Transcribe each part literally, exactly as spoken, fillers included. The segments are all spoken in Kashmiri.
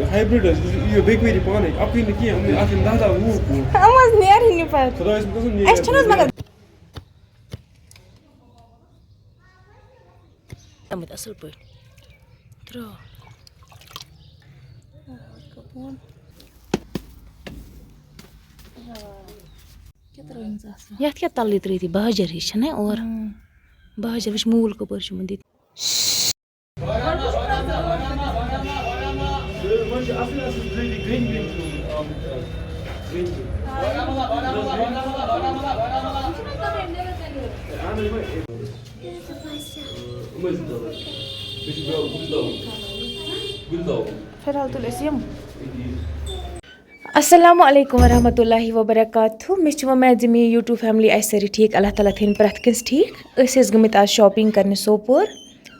ہایبرڈ حظ، یہِ چھُ، یہِ بیٚکہِ ؤری پانَے، اَکُے نہٕ کینٛہہ، یِمَے اَتھ یِن دَہ دَہ وُہ کُلۍ۔ یِم حظ نیرٕنۍ نہٕ پَتہٕ۔ خۄدایَس قسم، نیرِ اَسہِ چھُنہٕ حظ پَتہٕ۔ مگر آمٕتۍ اَصٕل پٲٹھۍ۔ ترٛاو۔ یَتھ کیٛاہ تَلٕے ترٛٲیِتھ یہِ باجَر ہِش چھَنہ اورٕ؟ اۭں۔ باجَر وٕچھ موٗل کَپٲرۍ چھُ یِمَن دِتھ۔ فی الحال تُلۍ أسۍ یِم۔ السلام علیکم ورحمۃ اللہ وبرکاتہ۔ مےٚ چھِ وۄمید زِ میٛٲنۍ YouTube family آسہِ سٲری ٹھیٖک۔ اللہ تعالیٰ تھٲیِن پرٛٮ۪تھ کٲنٛسہِ ٹھیٖک۔ أسۍ ٲسۍ گٔمٕتۍ آز shopping کرنہِ سوپور۔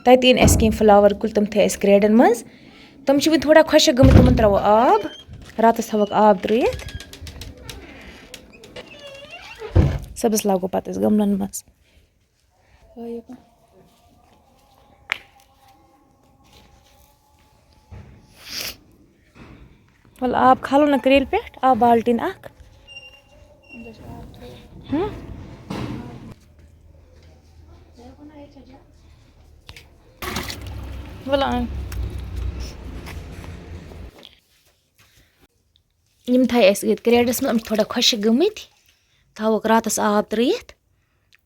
تَتہِ أنۍ اَسہِ کینٛہہ flower کُلۍ، تِم تھٲے اَسہِ کرٛیڈَن منٛز۔ تِم چھِ وٕنہِ تھوڑا خۄشک گٔمٕتۍ، تِمَن ترٛاوو آب۔ راتَس تھاوَکھ آب ترٛٲیِتھ۔ صُبحَس لاگو پَتہٕ أسۍ گملَن منٛز۔ وَلہٕ آب کھالو نہ کرٛیلہِ پٮ۪ٹھ، آب بالٹیٖن اَکھ۔ ہُم؟ وَلہٕ اَن۔ یِم تھایہِ اَسہِ أتھۍ کرٛیڈَس منٛز، یِم چھِ تھوڑا خۄشِک گٔمٕتۍ۔ تھاووکھ راتَس آب ترٛٲیِتھ۔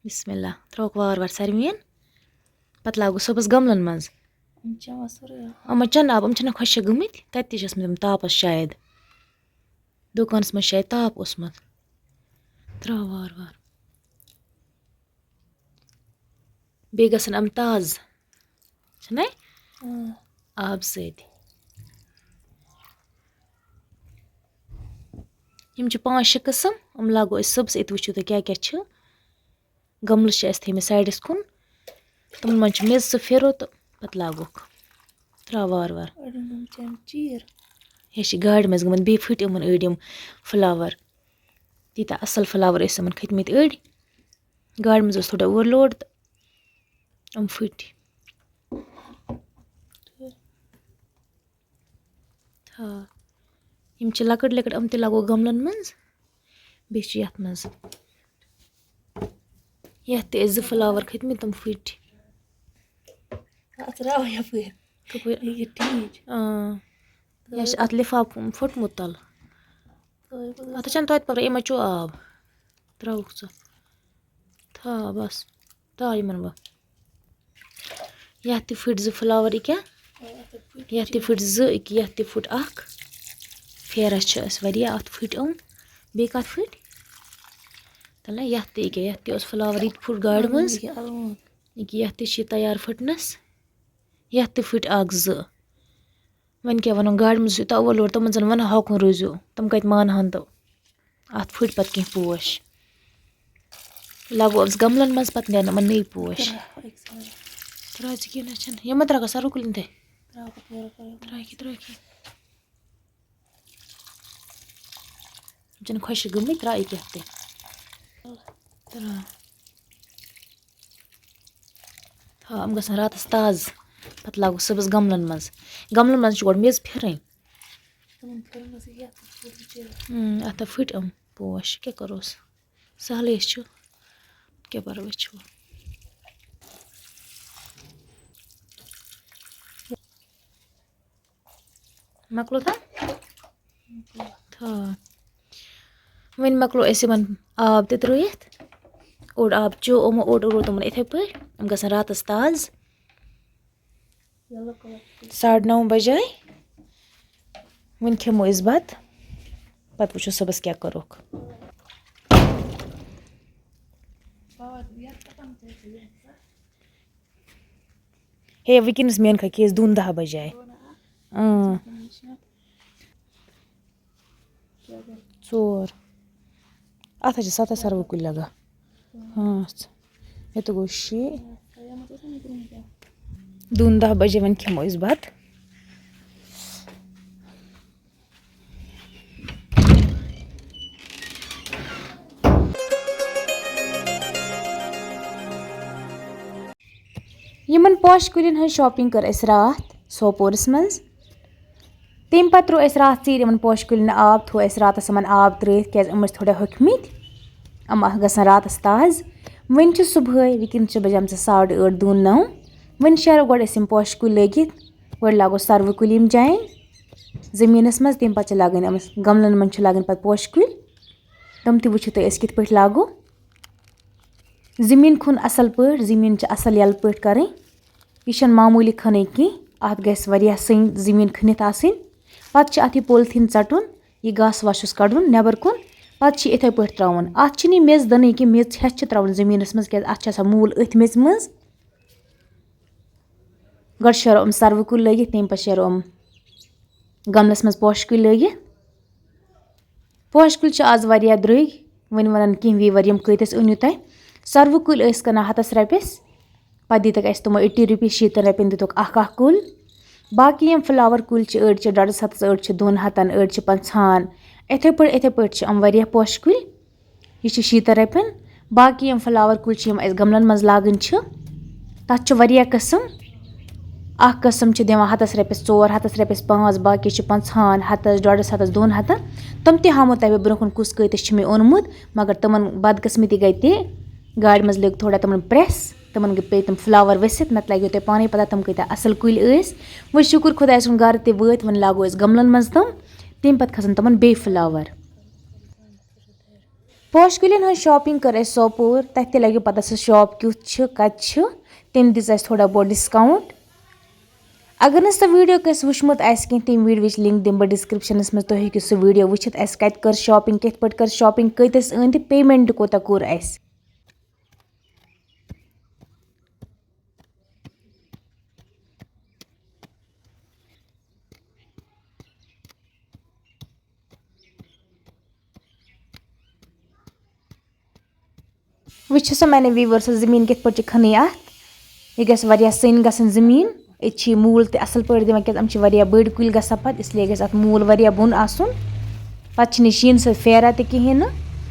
بسم اللہ۔ ترٛاووکھ وارٕ وارٕ ساروِیَن۔ پَتہٕ لاگو صُبحَس گملَن منٛز۔ یِم چٮ۪وان سورُے آب۔ یِمَن چَنہٕ آب، یِم چھِنہ خۄشِک گٔمٕتۍ۔ تَتہِ تہِ چھِ ٲسمٕتۍ یِم تاپَس شاید۔ دُکانَس منٛز شاید تاپھ اوسمُت۔ ترٛاو وارٕ وارٕ۔ بیٚیہِ گژھن یِم تازٕ، چھِنَے؟ اۭں۔ آبہٕ سۭتۍ۔ یِم چھِ پانٛژھ شےٚ قٕسٕم، یِم لاگو أسۍ صُبحَس، أتی وٕچھِو تُہۍ کیٛاہ کیٛاہ چھِ۔ گملہٕ چھِ اَسہِ تھٲیمٕتۍ سایڈَس کُن، تِمَن منٛز چھِ میٚژ زٕ پھِرو تہٕ پَتہٕ لاگوکھ۔ ترٛاو وارٕ وارٕ۔ أڑٮ۪ن گٔمٕتۍ یِم چیٖر۔ یہِ چھِ گاڑِ منٛز گٔمٕتۍ، بیٚیہِ پھٕٹۍ یِمَن أڑۍ یِم flower۔ تیٖتیٛاہ اَصٕل flower ٲسۍ یِمَن کھٔتۍ مٕتۍ أڑۍ۔ گاڑِ منٛز اوس تھوڑا overload تہٕ یِم پھٕٹۍ۔ تھاو۔ یِم چھِ لۄکٕٹۍ لۄکٕٹۍ، یِم تہِ لاگو گملن منٛز۔ بیٚیہِ چھِ یَتھ منٛز، یَتھ تہِ ٲسۍ زٕ flower کھٔتۍ مٕتۍ، تِم پھٕٹۍ۔ اَتھ راو یَپٲرۍ۔ کَپٲرۍ؟ یہِ ٹھیٖک۔ اۭں۔ یہِ چھِ اَتھ لِفاف پھوٚٹمُت تَلہٕ۔ اَتھ چھَنہٕ توتہِ پَتہ، أمۍ ما چوٚو آب۔ ترٛاوُکھ ژٕ۔ تھاو بَس۔ ترٛاو یِمَن بہٕ۔ یَتھ تہِ پھٕٹۍ زٕ flower، یہِ کیٛاہ؟ یَتھ تہِ پھٕٹۍ زٕ، یہِ کہِ یَتھ تہِ پھُٹ اَکھ۔ پھیرَس چھِ اَسہِ واریاہ، اَتھ پھٕٹۍ یِم۔ بیٚیہِ کَتھ پھٕٹۍ؟ تَلہ یَتھ تہِ، یہِ کیٛاہ، یَتھ تہِ اوس flower، یہِ تہِ پھُٹ گاڑِ منٛز۔ یہِ کہِ یَتھ تہِ چھِ یہِ تیار پھٕٹنَس۔ یَتھ تہِ پھٕٹۍ اَکھ زٕ۔ وۄنۍ کیٛاہ وَنو، گاڑِ منٛز چھُ یوٗتاہ overload، تِمَن زَن وَنہٕ ہاکُن روٗزِو، تِم کَتہِ مانہٕ ہَن تہٕ۔ اَتھ پھٕٹۍ پَتہٕ کینٛہہ پوش۔ لاگو أسۍ گملن منٛز، پَتہٕ نیرن یِمَن نٔوۍ پوش۔ ترٛاو أکِس منٛز۔ ترٛاو ژٕ کینٛہہ نہ چھُنہٕ۔ یِمَن ترٛاوکھا سَروٕ کُلٮ۪ن تہِ؟ ترٛاوکھا پھیرٕ کھٲلِو۔ ترٛاوکھِ، ترٛاوکھِ۔ یِم چھِنہٕ خۄشِک گٔمٕتۍ، ترٛاو یہِ کینٛہہ تہِ۔ ترٛاو۔ تھاو، یِم گژھن راتَس تازٕ۔ پَتہٕ لاگو صُبحَس گملن منٛز۔ گملن منٛز چھِ گۄڈٕ میٚژ پھِرٕنۍ۔ تِمَن پھِرنَس یَتھ پھُٹ بِچٲرۍ۔ اۭں، اَتھ ہا پھٕٹۍ یِم پوش، کیٛاہ کَروس؟ سہلٕے چھُ، کیٛاہ پَرواے چھُ۔ مۄکلو تھا؟ تھا۔ وۄنۍ مۄکلو اَسہِ یِمَن آب تہِ ترٛٲیِتھ۔ اوٚڑ آب چیوٚو یِمو، اوٚڑ روٗد یِمَن یِتھَے پٲٹھۍ۔ یِم گژھن راتَس تازٕ۔ ساڑٕ نَو بَجے۔ وۄنۍ کھٮ۪مو أسۍ بَتہٕ، پَتہٕ وٕچھو صُبحَس کیٛاہ کَروکھ۔ ہے، وٕنکیٚنَس مین کھا کھیٚیَس دُن دَہ بَجے۔ اۭں۔ ژور۔ اَتھ حظ چھِ سَتَتھ سَروٕ کُلۍ لَگان۔ پانٛژھ۔ ییٚتہِ گوٚو شےٚ۔ دُن دَہ بَجے، وۄنۍ کھٮ۪مو أسۍ بَتہٕ۔ یِمَن پوشہِ کُلٮ۪ن ہٕنٛز shopping کٔر اَسہِ راتھ سوپورَس منٛز۔ تَمہِ پَتہٕ ترٛوو اَسہِ راتھ ژیٖرۍ یِمَن پوشہِ کُلٮ۪ن آب، تھوٚو اَسہِ راتَس یِمَن آب ترٛٲوِتھ، کیٛازِ یِم ٲسۍ تھوڑا ہوٚکھمٕتۍ۔ یِم آ-، گژھن راتَس تازٕ۔ وٕنۍ چھِ صُبحٲے، وٕنکٮ۪ن چھِ بَجیمژٕ ساڑٕ ٲٹھ، دوٗن نَو۔ وٕنۍ شیرو گۄڈٕ أسۍ یِم پوشہِ کُلۍ لٲگِتھ۔ گۄڈٕ لاگو سَروٕ کُلۍ یِم جایَن زٔمیٖنَس منٛز، تَمہِ پَتہٕ چھِ لاگٕنۍ یِمَس گملَن منٛز چھِ لاگٕنۍ پَتہٕ پوشہِ کُلۍ۔ تِم تہِ وٕچھِو تُہۍ أسۍ کِتھ پٲٹھۍ لاگو۔ زٔمیٖن کھوٚن اَصٕل پٲٹھۍ، زٔمیٖن چھِ اَصٕل یَلہٕ پٲٹھۍ کَرٕنۍ۔ یہِ چھَنہٕ معموٗلی کھَنٕنۍ کینٛہہ، اَتھ گژھِ واریاہ سٔنۍ زٔمیٖن کھٔنِتھ آسٕنۍ۔ پَتہٕ چھِ اَتھ یہِ پولیٖتھیٖن ژَٹُن، یہِ گاسہٕ واسہٕ چھُس کَڑُن نٮ۪بَر کُن، پَتہٕ چھِ یِتھَے پٲٹھۍ ترٛاوُن۔ اَتھ چھِنہٕ یہِ میٚژ دَنٕنۍ کینٛہہ، میٚژ ہٮ۪تھ چھِ ترٛاوُن زٔمیٖنَس منٛز، کیٛازِ اَتھ چھِ آسان موٗل أتھۍ میٚژِ منٛز۔ گۄڈٕ شیرو یِم سَروٕ کُلۍ لٲگِتھ، تَمہِ پَتہٕ شیرو یِم گملَس منٛز پوشہِ کُلۍ لٲگِتھ۔ پوشہِ کُلۍ چھِ آز واریاہ درٛوٚگۍ، وۄنۍ وَنَن کینٛہہ viewer یِم کۭتِس أنِو تۄہہِ۔ سَروٕ کُلۍ ٲسۍ کٕنان ہَتَس رۄپیَس، پَتہٕ دِتِکھ اَسہِ تِمو eighty rupees، شیٖتَن رۄپیَن دِتُکھ اَکھ اَکھ کُل۔ باقٕے یِم flower کُلۍ چھِ، أڑۍ چھِ ڈۄڈَس ہَتَس، أڑۍ چھِ دۄن ہَتَن، أڑۍ چھِ پنٛژاہَن۔ یِتھَے پٲٹھۍ، یِتھَے پٲٹھۍ چھِ یِم واریاہ پوشہِ کُلۍ۔ یہِ چھِ شیٖتَن رۄپیَن۔ باقٕے یِم flower کُلۍ چھِ، یِم اَسہِ گملَن منٛز لاگٕنۍ چھِ، تَتھ چھِ واریاہ قٕسٕم۔ اَکھ قٕسٕم چھِ دِوان ہَتَس رۄپیَس ژور، ہَتَس رۄپیَس پانٛژھ، باقٕے چھِ پنٛژاہَن، ہَتَس، ڈۄڈَس ہَتَس، دۄن ہَتَن۔ تِم تہِ ہاومو تۄہہِ بہٕ برٛونٛہہ کُن کُس کۭتِس چھِ مےٚ اوٚنمُت، مگر تِمَن بدقٕسمتی گٔے تہِ، گاڑِ منٛز لٔگۍ تھوڑا تِمَن press، تِمَن گٔے، پیٚیہِ تِم flower ؤسِتھ، نَتہٕ لَگیو تۄہہِ پانَے پَتہ تِم کۭتیٛاہ اَصٕل کُلۍ ٲسۍ۔ وۄنۍ شُکُر خۄدایَس کُن، گَرٕ تہِ وٲتۍ، وۄنۍ لاگو أسۍ گملَن منٛز تِم، تَمہِ پَتہٕ کھَسَن تِمَن بیٚیہِ flower۔ پوشہِ کُلٮ۪ن ہٕنٛز shopping کٔر اَسہِ سوپور، تَتہِ تہِ لَگیو پَتہ سُہ shop کیُتھ چھُ، کَتہِ چھُ، تٔمۍ دِژ اَسہِ تھوڑا بہت discount۔ اگر نہٕ سُہ video کٲنٛسہِ وٕچھمُت آسہِ کینٛہہ، تَمہِ videoوٕچ link دِمہٕ بہٕ descriptionس منٛز، تُہۍ ہیٚکِو سُہ video وٕچھِتھ، اَسہِ کَتہِ کٔر shopping، کِتھ پٲٹھۍ کٔر shopping، کۭتِس أنۍ تہٕ payment کوٗتاہ کوٚر اَسہِ۔ وٕچھِو سا میانہِ viewersو، زٔمیٖن کِتھ پٲٹھۍ چھِ کھنٕنۍ اَتھ۔ یہِ گژھِ واریاہ سٔنۍ گژھٕنۍ زٔمیٖن۔ أتۍ چھِ یہِ موٗل تہِ اَصٕل پٲٹھۍ دِوان، کیٛازِ یِم چھِ واریاہ بٔڑۍ کُلۍ گژھان پَتہٕ، اس لیے گژھِ اَتھ موٗل واریاہ بۄن آسُن۔ پَتہٕ چھِنہٕ یہِ شیٖنہٕ سۭتۍ پھیران تہِ کِہیٖنۍ نہٕ۔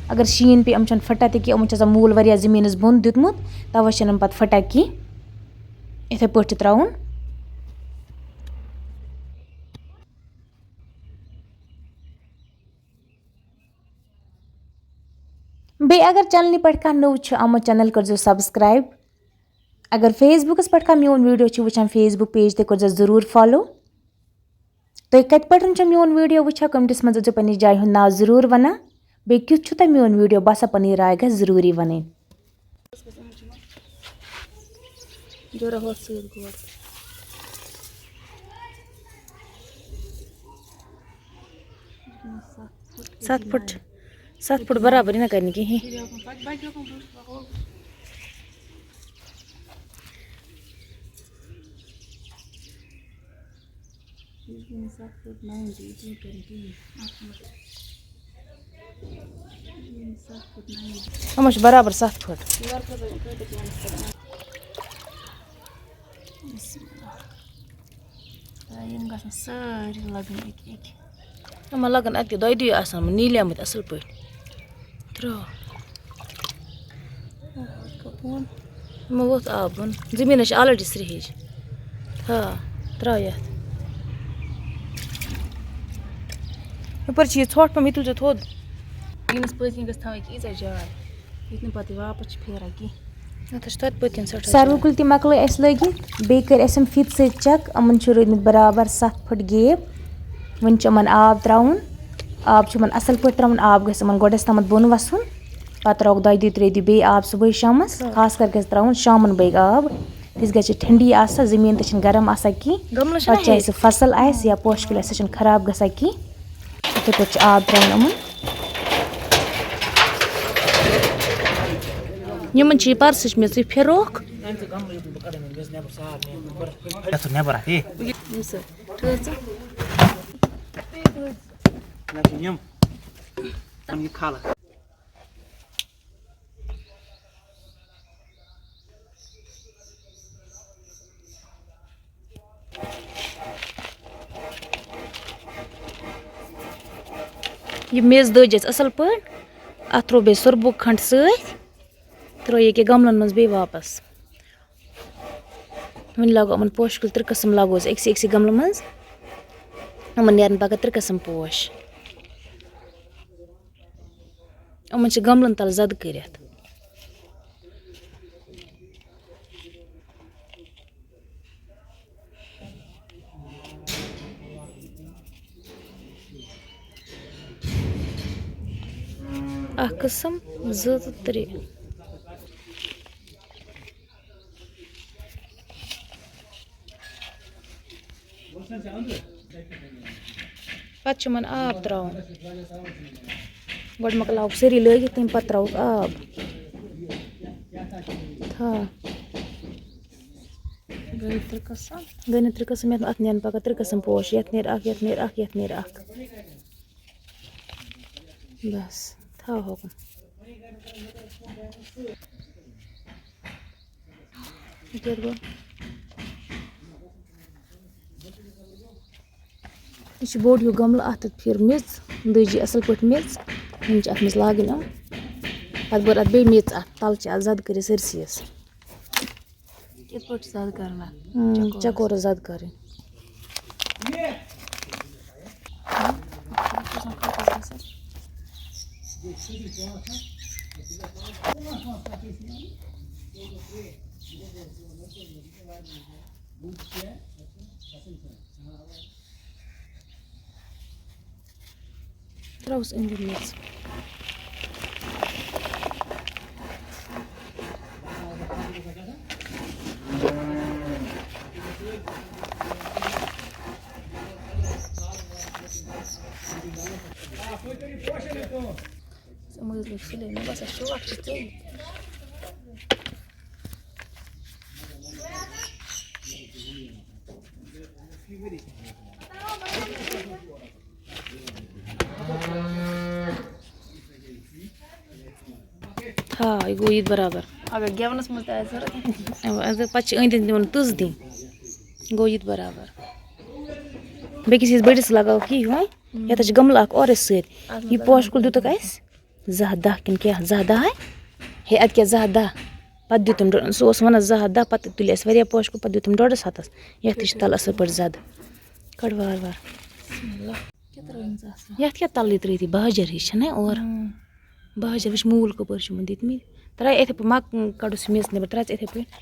اگر شیٖن پیٚیہِ، یِم چھِنہٕ پھٕٹان تہِ کینٛہہ، یِمَن چھُ آسان موٗل واریاہ زٔمیٖنَس بۄن دیُتمُت، تَوَے چھِنہٕ یِم پَتہٕ پھٕٹان کینٛہہ۔ یِتھَے پٲٹھۍ چھِ ترٛاوُن۔ بیٚیہِ اگر channelہِ پٮ۪ٹھ کانٛہہ نوٚو چھُ آمُت، channel کٔرۍزیو subscribe۔ اگر Facebookس پٮ۪ٹھ کانٛہہ میون video چھُ وٕچھان، Facebook page تہِ کٔرۍزیو ضروٗر follow۔ تُہۍ کَتہِ پٮ۪ٹھ چھُو میون video وٕچھان، commentس منٛز ٲسۍزیو پنٛنِس جایہِ ہُنٛد ناو ضروٗر وَنان۔ بیٚیہِ کیُتھ چھُ تۄہہِ میون video باسان، پنٕنۍ راے گژھِ ضروٗری وَنٕنۍ۔ جورا ہۄتھ سۭتۍ گۄڈٕ۔ ستھ پھُٹ چھِ، ستھ پھُٹ برابر یہِ نہ کرِ نہٕ کِہیٖنۍ۔ یِمَن چھِ برابر ستھ پھٕٹ۔ بسم اللہ۔ یِم گژھن سٲری لگٕنۍ اَکہِ اَکہِ۔ یِمَن لگن اَتہِ دۄیہِ دُے آسان یِمَن نیٖلیمٕتۍ اَصٕل پٲٹھۍ۔ ترٛاو۔ یِمو ووٚتھ آب بۄن۔ زٔمیٖنَس چھِ already سرٛیٚہِج۔ تھاو، ترٛاو یَتھ۔ یَپٲرۍ چھِ یہِ ژھۄٹھ پیوٚمُت، یہِ تُلۍ زِ تھوٚد۔ ییٚمِس پٔتۍ کِنۍ گٔژھ تھاوٕنۍ ییٖژاہ جاے، یُتھ نہٕ پَتہٕ یہِ واپَس چھِ پھیران کینٛہہ۔ اَتھ حظ چھِ تَتہِ پٔتۍ کِنۍ ژھۄٹھ سَروٕ آسان۔ کُلۍ تہِ مۄکلٲے اَسہِ لٲگِتھ، بیٚیہِ کٔرۍ اَسہِ یِم فِتہِ سۭتۍ check، یِمَن چھِ روٗدۍمٕتۍ برابر ستھ پھٕٹ gap۔ وۄنۍ چھُ یِمَن آب ترٛاوُن، آب چھُ یِمَن اَصٕل پٲٹھۍ ترٛاوُن، آب گژھِ یِمَن گۄڈَس تامَتھ بۄن وَسُن، پَتہٕ ترٛاوُکھ دۄیہِ دُہہِ ترٛیٚیہِ دُہہِ بیٚیہِ آب صُبحٲے شامَس، خاص کر گژھِ ترٛاوُن شامَن بٲگۍ آب، تِکیٛازِ چھِ ٹھنڈی آسان، زٔمیٖن تہِ چھِنہٕ گرم آسان کِہیٖنۍ، گملہٕ چھِنہ پَتہٕ چھِ ہیٚرِ۔ اَسہِ فصل آسہِ یا پوشہِ کُلۍ آسہِ، سُہ چھُنہٕ خراب گژھان کِہیٖنۍ۔ یِتھَے پٲٹھۍ چھُ آب ترٛاوُن یِمَن۔ یِمَن چھِ یہِ پَرسٕچ میٚژٕے فِراق۔ یَتھ نٮ۪بر اَتھ، یہِ۔ یِم۔ یِم یہِ کھالہٕ۔ یہِ میٚژ دٔج اَسہِ اَصٕل پٲٹھۍ۔ اَتھ ترٛوو بیٚیہِ سۄربُک کھنٛڈ سۭتۍ۔ ترٛٲو ییٚکیٛاہ گملن منٛز بیٚیہِ واپس۔ وۄنۍ لاگو یِمن پوشہِ کُلۍ، ترٛےٚ قٕسم لاگو أسۍ أکسٕے أکسٕے گملہٕ منٛز۔ یِمَن نیرَن پَگاہ ترٛےٚ قٕسٕم پوش۔ یِمَن چھِ گملَن تَل زَدٕ کٔرِتھ۔ اَکھ قٕسٕم، زٕ تہٕ ترٛےٚ۔ پَتہٕ چھُ یِمَن آب ترٛاوُن۔ گۄڈٕ مۄکلاوُکھ سٲری لٲگِتھ، تَمہِ پَتہٕ ترٛاوُکھ آب۔ تھاو۔ گٔے ترٛےٚ قٕسٕم۔ گٔے نہٕ ترٛےٚ قٕسٕم، یَتھ اَتھ نیرَن پَگاہ ترٛےٚ قٕسٕم پوش، یَتھ نیرِ اَکھ، یَتھ نیرِ اَکھ، یَتھ نیرِ اَکھ۔ بَس، تھاو ہُکُن۔ یہِ کیٛاہ گوٚو؟ یہِ چھُ بوٚڑ ہیوٗ گملہٕ، اَتھ تہٕ پھِر میٚژ، دٔج یہِ اَصٕل پٲٹھۍ میٚژ۔ یِم چھِ اَتھ منٛز لاگٕنۍ یِم۔ پَتہٕ بٔر اَتھ بیٚیہِ میٚژ اَتھ، تَلہٕ چھِ اَتھ زَدٕ کٔرِتھ سٲرسٕے یَس۔ کِتھ پٲٹھۍ چھِ زَدٕ کَران اَتھ؟ اۭں، چکورَس۔ چکورَس زَدٕ کَرٕنۍ۔ ترٛاوُس أنٛدرۍ میٚژ۔ یِم حظ لٔگۍ سُلے، مےٚ باسان شوق چھُ ژےٚ۔ ہا، یہِ گوٚو یہِ تہِ برابر۔ اگر گٮ۪ونَس منٛز تہِ آسہِ ضوٚرَتھ۔ اَدٕ پَتہٕ چھِ أنٛدۍ أنٛدۍ تِمَن تٕژھ دِنۍ۔ گوٚو یہِ تہِ برابر۔ بیٚکِس ہِوِس بٔڑِس لَگاوَکھ یہِ ہیوٗ۔ یَتھ حظ چھِ گملہٕ اَکھ اورَے سۭتۍ۔ اَتھ منٛز یہِ لَگاوَکھ پوشہٕ کُل دیُتُکھ اَسہِ۔ زٕ ہَتھ دَہ کِنہٕ کیٛاہ، زٕ ہَتھ دَہ ہَے؟ ہے، اَدٕ کیٛاہ زٕ ہَتھ دَہ؟ پَتہٕ دیُت تٔمۍ ڈۄ-، سُہ اوس وَنان زٕ ہَتھ دَہ، پَتہٕ تُلہِ اَسہِ واریاہ پوشہٕ کُلۍ، پَتہٕ دیُت تٔمۍ ڈۄڈَس ہَتَس۔ یَتھ تہِ چھِ تَلہٕ اَصٕل پٲٹھۍ زَدٕ۔ کَڑ وارٕ وارٕ۔ بسم اللہ۔ کیٛاہ ترٛٲومٕژ آسان؟ یَتھ کیٛاہ تَلٕے ترٛٲوِتھ یہِ باجَر ہِش چھَنہ اورٕ؟ اۭں۔ باجَر وٕچھ موٗل کَپٲرۍ چھُ یِمَن دِتمٕتۍ۔ ترٛاو یِتھَے پٲٹھۍ، مۄک کَڑُس میٚژ نٮ۪بَر، ترٛاو ژٕ یِتھَے پٲٹھۍ۔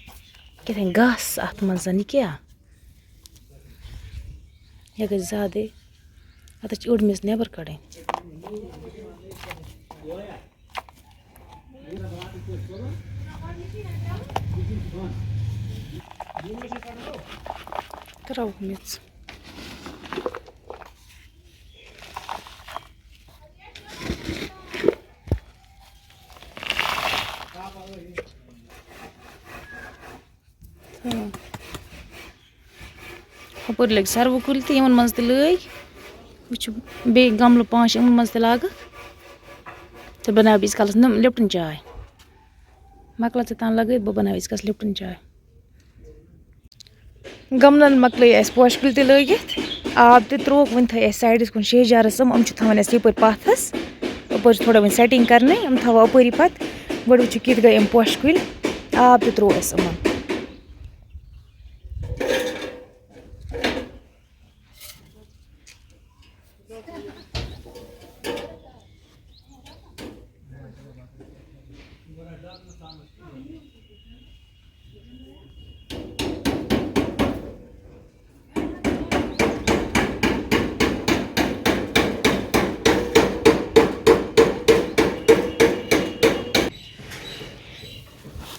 کیٛاہ تام گاسہٕ اَتھ منٛز، یہِ کیٛاہ؟ یہِ گژھِ زیادَے۔ اَتھ چھِ أڑ میٚژ نٮ۪بَر کَڑٕنۍ۔ ترٛاوُکھ میٚژ۔ ہُپٲرۍ لٔگۍ سَروٕ کُلۍ تہِ، یِمَن منٛز تہِ لٲگۍ۔ وٕچھِو، بیٚیہِ گملہٕ پانٛژھ شےٚ یِمَن منٛز تہِ لاگَکھ۔ تہٕ بَناوٕ بہٕ ییٖتِس کالَس نُن، لِپٹَن چاے۔ مۄکلاو ژٕ تام لَگٲوِتھ، بہٕ بَناوٕ ییٖتِس کالَس لِپٹَن چاے۔ گملَن مۄکلٲے اَسہِ پوشہٕ کُلۍ تہِ لٲگِتھ، آب تہِ ترٛووُکھ، وۄنۍ تھٲے اَسہِ سایڈَس کُن شیٚہجارَس یِم، یِم چھِ تھاوٕنۍ اَسہِ یَپٲرۍ پَتھَس۔ یَپٲرۍ چھِ تھوڑا وۄنۍ setting کَرنَے، یِم تھاوو اَپٲری پَتہٕ۔ گۄڈٕ وٕچھِو کِتھ گٔے یِم پوشہٕ کُلۍ، آب تہِ ترٛوو اَسہِ یِمَن۔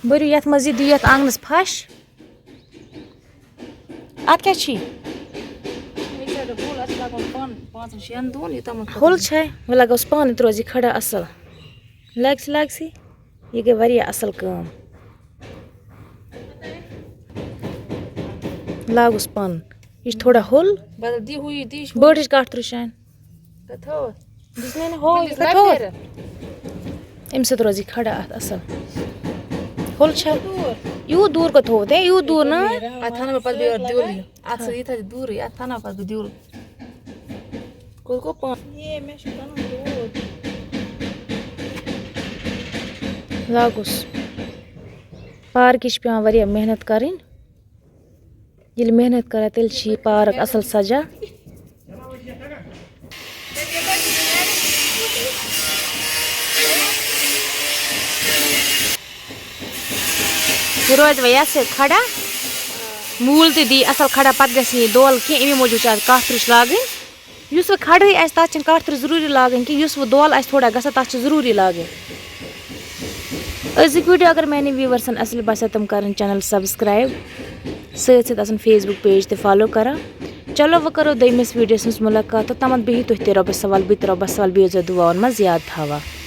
بٔرِو یَتھ منٛز یہِ، دِیِو یَتھ آنٛگنَس پھَش۔ اَتھ کیٛاہ چھی؟ مےٚ چھِ اَتھ ہُل، اَتھ چھِ لَگان پَن پانٛژَن شٮ۪ن دۄہَن، یوٚتام نہٕ ہُل چھے، وۄنۍ لَگوس پانہٕ، تہِ روزِ یہِ کھڑا اَصٕل۔ لَگہِ سٕے، لَگہِ سٕے۔ یہِ گٔے واریاہ اَصٕل کٲم۔ لاگُس پَن۔ یہِ چھُ تھوڑا ہُل۔ بدل دی ہُہ یہِ، دی یہِ چھُ بٔڑ ہِش کَٹھ ترٛوو شاین۔ تہٕ تھوٚو۔ دِژ مےٚ نہٕ ہُہ، یہِ تھوٚو۔ اَمہِ سۭتۍ روزِ یہِ کھڑا اَتھ اَصٕل۔ ہُل چھا؟ دوٗر۔ یوٗت دوٗر کوٚت تھوٚوُتھ؟ ہے، یوٗت دوٗر نا۔ اَتھ تھاونہٕ بہٕ پَتہٕ بیٚیہِ یورٕ دیُل یہِ۔ اَتھ سۭتۍ، یہِ تھاوِ دوٗرٕے، اَتھ تھاونہٕ بہٕ پَتہٕ بیٚیہِ دیُل۔ کوٚت گوٚو پَن؟ یے، مےٚ چھُ کَرُن دوٗر۔ لاگُس۔ پارکہِ چھِ پٮ۪وان واریاہ محنت کَرٕنۍ۔ ییٚلہِ محنت کَران، تیٚلہِ چھِ یہِ پارک اَصٕل سَجان۔ یہِ روزِ وۄنۍ یَتھ سۭتۍ کھڑا۔ موٗل تہِ دی اَصٕل کھڑا، پَتہٕ گژھِ نہٕ یہِ دول کینٛہہ، اَمی موٗجوٗب چھِ اَتھ کَتھ ترٕٛش لاگٕنۍ۔ یُس وۄنۍ کھڑٕے آسہِ، تَتھ چھِنہٕ کَتھ ترٕٛش ضروٗری لاگٕنۍ کینٛہہ، یُس وۄنۍ دول آسہِ تھوڑا گژھان، تَتھ چھِ ضروٗری لاگٕنۍ۔ أزیُک ویٖڈیو اگر میٛانٮ۪ن ویوٗورسَن اَصٕل باسیو، تِم کَرَن چینل سبسکرایب، سۭتۍ سۭتۍ آسَن Facebook page تہِ follow کَران۔ چلو، وۄنۍ کَرو دوٚیمِس ویٖڈیوَس منٛز مُلاقات، تہٕ تَمَتھ بِہِو تُہۍ تہِ رۄبَس حوال، بہٕ تہِ رۄبَس حوال، بِہِو زِ دُعاوَن منٛز یاد تھاوان۔